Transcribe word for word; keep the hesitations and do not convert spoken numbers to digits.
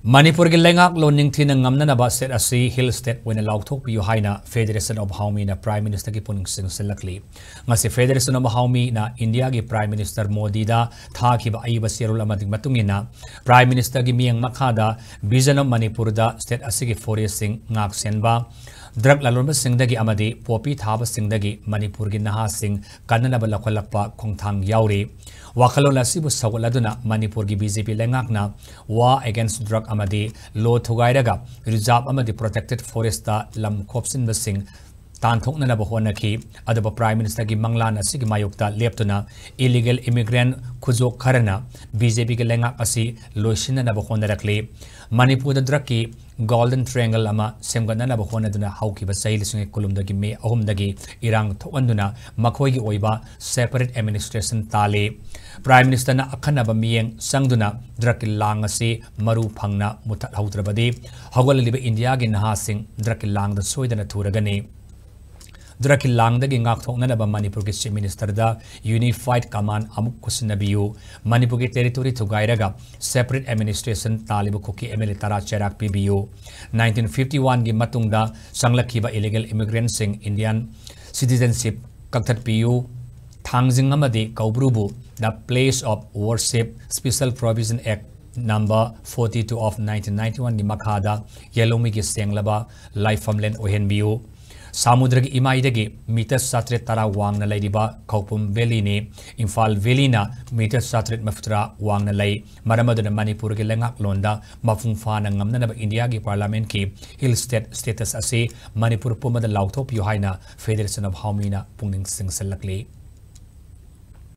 ꯃꯅꯤꯄꯨꯔꯒꯤ ꯂꯩꯉꯥꯛꯂꯣꯟ ꯅꯤꯡꯊꯤꯅ ꯉꯝꯅꯅꯕ state ꯑꯁꯤ hill state ꯑꯣꯏꯅ ꯂꯥꯎꯊꯣꯛꯄꯤꯌꯨ ꯍꯥꯏꯅ Federation of Haomyꯅ Prime Ministerꯒꯤ ꯄꯨꯛꯅꯤꯡ ꯆꯤꯡꯁꯤꯜꯂꯛꯂꯤ꯫ ꯉꯁꯤ Federation of Haomyꯅ Indiaꯒꯤ Prime Minister ꯃꯣꯗꯤꯗ ꯊꯥꯈꯤꯕ ꯑꯏꯕ ꯆꯦꯔꯣꯜ ꯑꯃꯒꯤ ꯃꯇꯨꯡ ꯏꯟꯅ, Prime Ministerꯒꯤ ꯃꯤꯠꯌꯦꯡ ꯃꯈꯥꯗ Vision of Manipurꯗ state ꯑꯁꯤꯒꯤ forestꯁꯤꯡ ꯉꯥꯛ ꯁꯦꯟꯕ, drug ꯂꯂꯣꯟꯕꯁꯤꯡꯗꯒꯤ ꯑꯃꯗꯤ poppy ꯊꯥꯕꯁꯤꯡꯗꯒꯤ ꯃꯅꯤꯄꯨꯔꯒꯤ ꯅꯍꯥꯁꯤꯡ ꯀꯟꯅꯅꯕ ꯂꯧꯈꯠꯂꯛꯄ ꯈꯣꯡꯊꯥꯡ ꯌꯥꯎꯔꯤ꯫ ꯋꯥꯈꯜꯂꯣꯟ ꯑꯁꯤꯕꯨ ꯁꯧꯒꯠꯂꯗꯨꯅ ꯃꯅꯤꯄꯨꯔꯒꯤ BJP ꯂꯩꯉꯥꯛꯅ war against drug ꯑꯃꯗꯤ law ꯊꯨꯒꯥꯏꯔꯒ reserve ꯑꯃꯗꯤ protected forestꯇ ꯂꯝ ꯈꯣꯞꯆꯤꯟꯕꯁꯤꯡ ꯇꯥꯟꯊꯣꯛꯅꯅꯕ ꯍꯣꯠꯅꯈꯤ꯫ ꯑꯗꯨꯕꯨ Prime Ministerꯒꯤ ꯃꯪꯂꯥꯟ ꯑꯁꯤꯒꯤ ꯃꯥꯌꯣꯛꯇ ꯂꯦꯞꯇꯨꯅ illegal immigrant ꯈꯨꯖꯣꯛ ꯈꯔꯅ BJPꯒꯤ ꯂꯩꯉꯥꯛ ꯑꯁꯤ ꯂꯣꯏꯁꯤꯟꯅꯅꯕ ꯍꯣꯠꯅꯔꯛꯂꯤ꯫ ꯃꯅꯤꯄꯨꯔꯗ drugꯀꯤ Golden Triangle ꯑꯃ ꯁꯦꯝꯒꯠꯅꯅꯕ ꯍꯣꯠꯅꯗꯨꯅ ꯍꯧꯈꯤꯕ ꯆꯍꯤ ꯂꯤꯁꯤꯡ ꯑꯅꯤ ꯀꯨꯟꯍꯨꯝꯗꯣꯏꯒꯤ May ꯑꯍꯨꯝꯗꯒꯤ ꯏꯔꯥꯡ ꯊꯣꯛꯍꯟꯗꯨꯅ ꯃꯈꯣꯏꯒꯤ ꯑꯣꯏꯕ separate administration ꯇꯥꯜꯂꯤ꯫ Prime Ministerꯅ ꯑꯈꯟꯅꯕ ꯃꯤꯠꯌꯦꯡ ꯆꯪꯗꯨꯅ drugꯀꯤ ꯂꯥꯡ ꯑꯁꯤ ꯃꯔꯨ ꯐꯪꯅ ꯃꯨꯊꯠꯍꯧꯗ꯭ꯔꯕꯗꯤ ꯍꯧꯒꯠꯂꯛꯂꯤꯕ Indiaꯒꯤ ꯅꯍꯥꯁꯤꯡ drugꯀꯤ ꯂꯥꯡꯗ ꯁꯣꯏꯗꯅ ꯊꯨꯔꯒꯅꯤ꯫ Drugꯀꯤ ꯂꯥꯡꯗꯒꯤ ꯉꯥꯛꯊꯣꯛꯅꯅꯕ ꯃꯅꯤꯄꯨꯔꯒꯤ Chief Ministerꯗ unified command ꯑꯃꯨꯛ ꯈꯨꯠꯁꯤꯟꯅꯕꯤꯌꯨ꯫ ꯃꯅꯤꯄꯨꯔꯒꯤ territory ꯊꯨꯒꯥꯏꯔꯒ separate administration ꯇꯥꯜꯂꯤꯕ ꯀꯨꯀꯤ MLA ꯇꯔꯥ ꯆꯩꯔꯥꯛ ꯄꯤꯕꯤꯌꯨ꯫ Nineteen fifty oneꯒꯤ ꯃꯇꯨꯡꯗ ꯆꯪꯂꯛꯈꯤꯕ illegal immigrantꯁꯤꯡ Indian citizenship ꯀꯛꯊꯠꯄꯤꯌꯨ꯫ ꯊꯥꯡꯖꯤꯡ ꯑꯃꯗꯤ ꯀꯧꯕ꯭ꯔꯨꯕꯨ the place of worship, Special Provision Act number forty two of nineteen ninety oneꯒꯤ ꯃꯈꯥꯗ ꯌꯦꯜꯍꯧꯃꯤꯒꯤ ꯁꯦꯡꯂꯕ ꯂꯥꯏꯐꯝꯂꯦꯟ ꯑꯣꯏꯍꯟꯕꯤꯌꯨ꯫ ꯁꯥꯃꯨꯗ꯭ꯔꯒꯤ ꯏꯃꯥꯏꯗꯒꯤ meter ꯆꯥꯇ꯭ꯔꯦꯠ ꯇꯔꯥ ꯋꯥꯡꯅ ꯂꯩꯔꯤꯕ ꯈꯧꯄꯨꯝ Valleyꯅꯤ꯫ ꯏꯝꯐꯥꯜ Valleyꯅ meter ꯆꯥꯇ꯭ꯔꯦꯠ ꯃꯔꯤꯐꯨꯇꯔꯥ ꯋꯥꯡꯅ ꯂꯩ꯫ ꯃꯔꯝ ꯑꯗꯨꯅ ꯃꯅꯤꯄꯨꯔꯒꯤ ꯂꯩꯉꯥꯛꯂꯣꯟꯗ ꯃꯄꯨꯡ ꯐꯥꯅ ꯉꯝꯅꯅꯕ Indiaꯒꯤ Parliamentꯀꯤ hill state status ꯑꯁꯤ ꯃꯅꯤꯄꯨꯔ ꯄꯨꯝꯕꯗ ꯂꯥꯎꯊꯣꯛꯄꯤꯌꯨ ꯍꯥꯏꯅ Federation of Haomyꯅ ꯄꯨꯛꯅꯤꯡ ꯆꯤꯡꯁꯤꯜꯂꯛꯂꯤ꯫